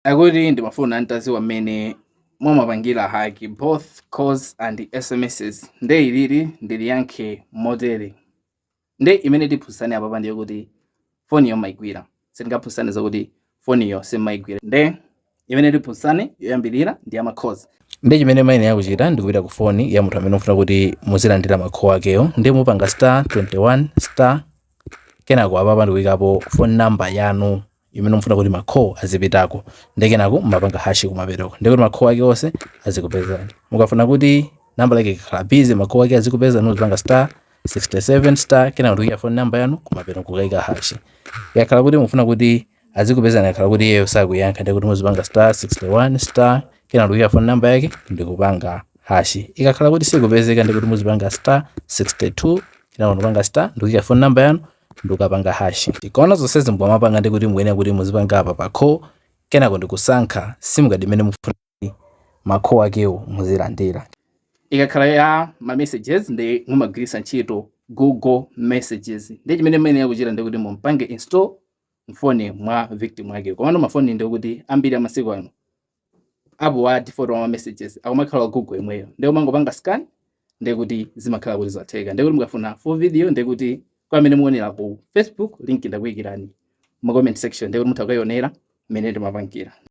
Akuti ndimafuna ntaziwa mmene mumapangira hack both calls and SMSs. Nde ilili ndiliyankhe motere. Nde imene tiphunzitsane apapa ndiye kuti foniyo mmayigwira, sitingaphunzitsane zakuti foniyo simmayigwira. Nde imene tiphunzitsane yoyambirira ndi ya ma calls. Ndi chimene muyenera kuchita ndikupita ku foni ya munthu amene mufuna kuti muzilandira ma call akeyo, ndi mupanga star 21 star, kenako apapa ndikuyikapo phone number yanu imene mufuna kuti ma call azipitako, ndi kenako mumapanga hash kumapetoko, ndi kuti ma call ake onse azikupezani. Mukafuna kuti namba lake ikakhala busy ma call ake azikupezani, muzipanga star 67 star, kenako ndikuyika phone number yanu, kumapeto kukayika hash. Ikakhala kuti mufuna kuti azikupezani akhala kuti iyeyo sakuyankha, ndi kuti muzipanga star 61 star, kenako ndikuyika phone number yake ndikupanga hash. Ikakhala kuti sikupezeka, ndikuti muzipanga star 62, kenako ndikupanga star, ndikuyika phone number yanu, ndikukapanga hash. Tikaona zonsezi mukamapanga, ndikuti muyenera kuti muzipanga apa pa call, kenako ndikusankha SIM card imene mufuna kuti ma call akewo muzilandira. Ikakhala ya ma messages, ndi mumagwiritsa ntchito Google Messages. Ndi chimene muyenera kuchita ndikuti mumpange install mfoni mwa victim wake. Komano mafoni ndikuti ambiri amasiku ano app wa default wa ma messages akumakhala wa Google imweyo, ndi umangopanga scan, ndikuti zimakhala kuti zatheka. Ndikuti mukafuna full video, ndikuti kwa amene muonera ku Facebook, link ndakuyikirani mu comment section, ndikuti mutha kukayionera mmene timapangira.